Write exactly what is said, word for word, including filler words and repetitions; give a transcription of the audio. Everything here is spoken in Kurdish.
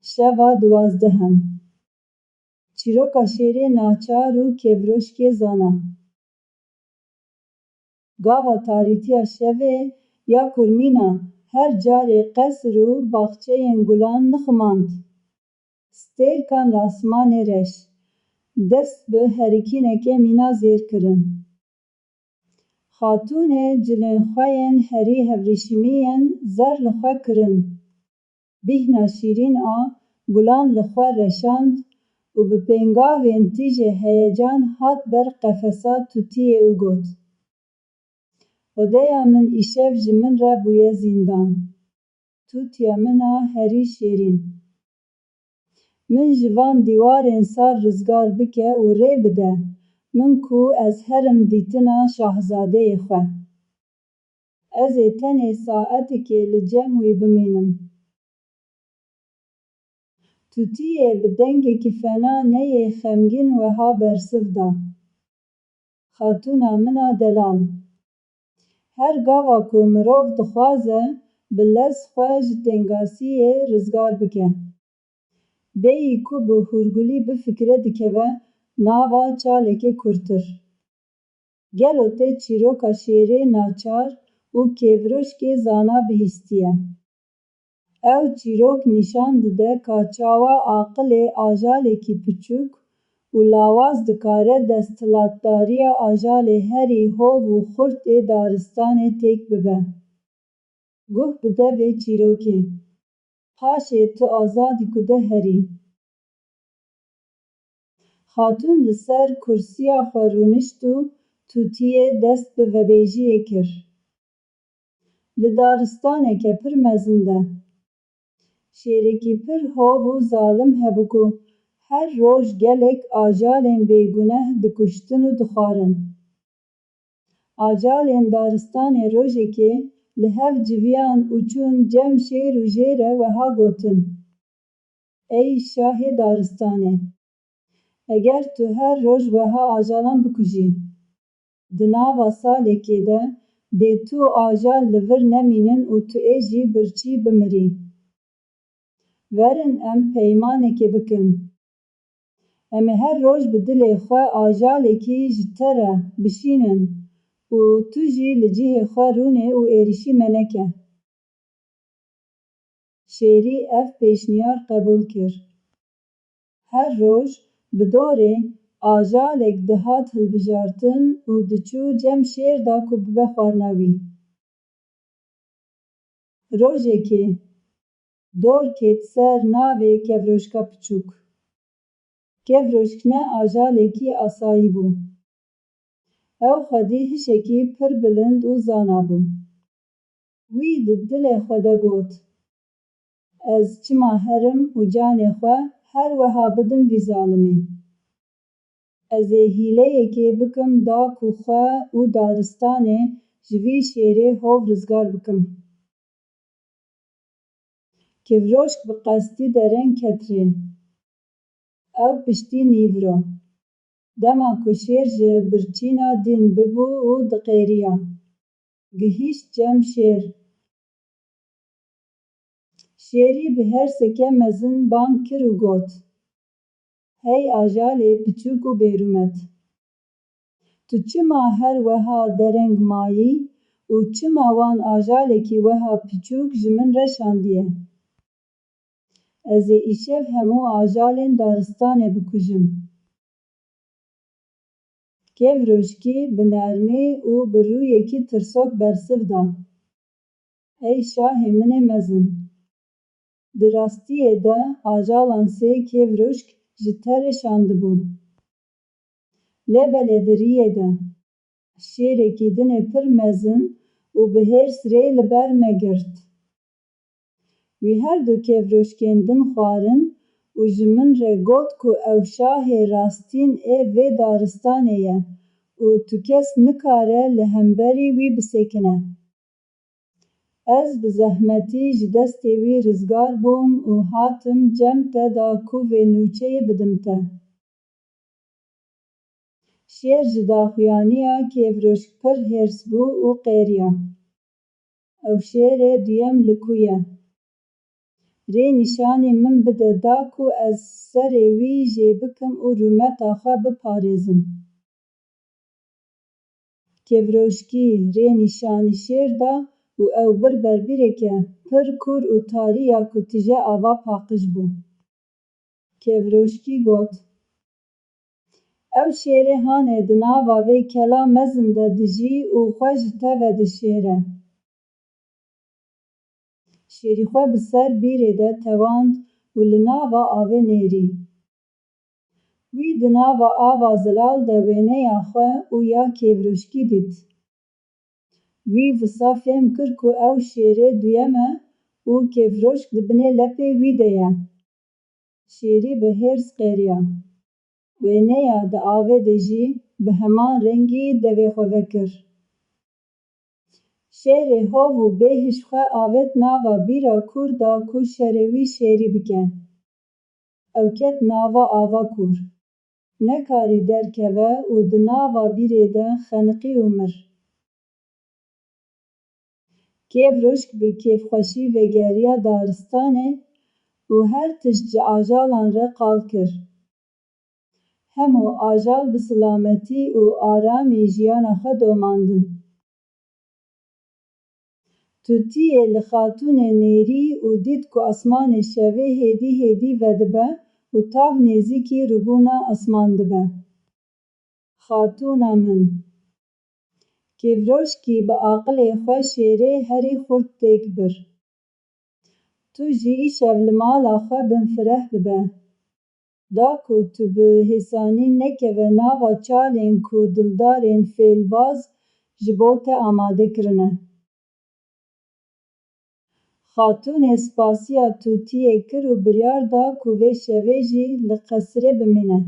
Şeva duwazdehim. Çîroka şêrê naçar û kevroşkê zana. Gava tarîtiya şevê ya kurmîna her carê qesr û baxçeyên gulan nixumand. Stêrkan li asmanê reş, dest bi herikîneke mîna zêr kirin. Xatûnê cilên xwe yên herî hevrîşimî yên zer li xwe kirin. Bîhna şîrîn a gulan li xwe reşand û bi pêngavên tîjê heyecan hat ber qefesa tutiyê û got, Odeya min îşev ji min re bûye zîndan. Tutiya min a herî şêrîn. Min ji van dîwarên sar rizgar bike û rê bide min ku ez herim dîtina şahzadeyê xwe. Ez ê tenê saetekê li cem wî bimînim. Tutiyê bi dengekî fena neyê xemgîn wiha bersiv da, Xatûna min a delal, her gava ku mirov dixwaze bi lez xwe ji têngasiyê rizgar bike, bêyî ku bi hûrgulî bifikire dikeve nava çalekê kurtir. Gelo te çîroka şêrê naçar û kêvroşkê zana bihîstiye? Ew çîrok nîşan dide ka çawa aqilê ajalekî piçûk û lawaz dikare desthilatdariya ajalê herî hov û xurt ê daristanê têk bibe. Guh bide vê çîrokê. Paşê tu azad î ku de herî. Xatûn li ser kursiya xwe rûnişt û tutiyê dest bi vebêjiyê kir. Li daristaneke pir mezin de, şêrekî pir hov û zalim hebû ku her roj gelek ajalên bêguneh dikuştin û dixwarin. Acalên daristanê rojekê li hev civiyan û çûn cem şêr û jê re wiha gotin, Ey şahê daristanê! Eger tu her roj wiha ajalan bikujî, di nava salekê de dê tu ajal li vir nemînin û tu ê jî birçî bimirî. Werin em peymanekê bikin. Em ê her roj bi dilê xwe ajalekî ji te re bişînin û tu jî li cihê xwe rûnê û êrîşî me neke. Şêrî ev pêşniyar qebûl kir. Her roj bi dorê ajalek dihat hilbijartin û diçû cem şêr de ku bibe xwarina wî. Rojekê dor ket ser navê kevroşka piçûk. Kevroşk ne ajalekî asayî bû. Ew xwedî hişekî pir bilind û zana bû. Wî di dilê xwe de got, Ez çima herim û canê xwe her wiha bidim vî zalimî? Ez ê hîleyekê bikim da ku xwe û daristanê ji vî şêrê hov rizgar bikim. Kevroşk bi qestî dereng ket rê. Ew piştî nîvro, dema ku şêr ji birçîna din bibû û diqêriya, gihîşt cem şêr. Şêrî bi herseke mezin bang kir û got, Hey ajalê piçûk û bêrûmet! Tu çima her wiha dereng mayî û çima wan ajalekî wiha piçûk ji min re şandiye? Ez ê îşev hemû ajalên daristanê bikujim. Kevroşkî bi nermî û bi rûyekî tirsok bersiv da, Ey şahê min ê mezin! Di rastiyê de ajalan sê kevroşk ji te re şandibûn. Lê belê di riyê de şêrekî din ê pir mezin û bi hêrs rê li ber me girt. Wî her du kevroşkên din xwarin û ji min re got ku ew şahê rastîn ê vê daristanê ye û tu kes nikare li hemberî wî bisekine. Ez bi zehmetî ji destê wî rizgar bûm û hatim cem te da ku vê nûçeyê bidim te. Şêr ji daxuyaniya kevroşk pir hêrs bû û qêriya. Ew şêrê duyem li ku ye? Rê nîşanî min bide da ku ez serê wî jê bikim û rûmeta xwe biparêzim. Kevroşkî rê nîşanî şêr da û ew bir berbîreke pir kûr û tarî ya ku tije ava paqij bû. Kevroşkî got, ew şêrê hanê di nava vê kela mezin de dijî û xwe ji te vedişêre. Şêrî xwe bi ser bîrê de tewand û li nava avê nêrî. Wî di nava ava zilal de wêneya xwe û ya kêvroşkî dît. Wî wisa fêm kir ku ew şêrê duyem e û kêvroşk di binê lepê wî de ye. Şêrî bi hêrs qêriya. Wêneya di avê de jî bi heman rengî devê xwe vekir. Şêrê hov û bêhiş xwe avêt nava bîra kûr da ku şerê wî şêrî bike. Ew ket nava ava kûr. Nekarî derkeve û di nava bîrê de xeniqî û mir. Kêvroşk bi kêfxweşî vegeriya daristanê û her tişt ji ajalan re qal kir. Hemû ajal bi silametî û aramî jiyana xwe domandin. Tutiyê li xatûnê nêrî û dît ku asmanê şevê hêdî hêdî vedibe û tav nêzîkî rûbûna asman dibe. Xatûna min. Kêvroşkî bi aqilê xwe şêrê herî xurt têk bir. Tu jî îşev li mala xwe binfireh bibe. Da ku tu bi hêsanî nekeve nava çalên ku dildarên fêlbaz ji bo te amade kirine. Xatûnê spasiya Tutiyê kir û biryar da ku vê şevê jî li qesrê bimîne.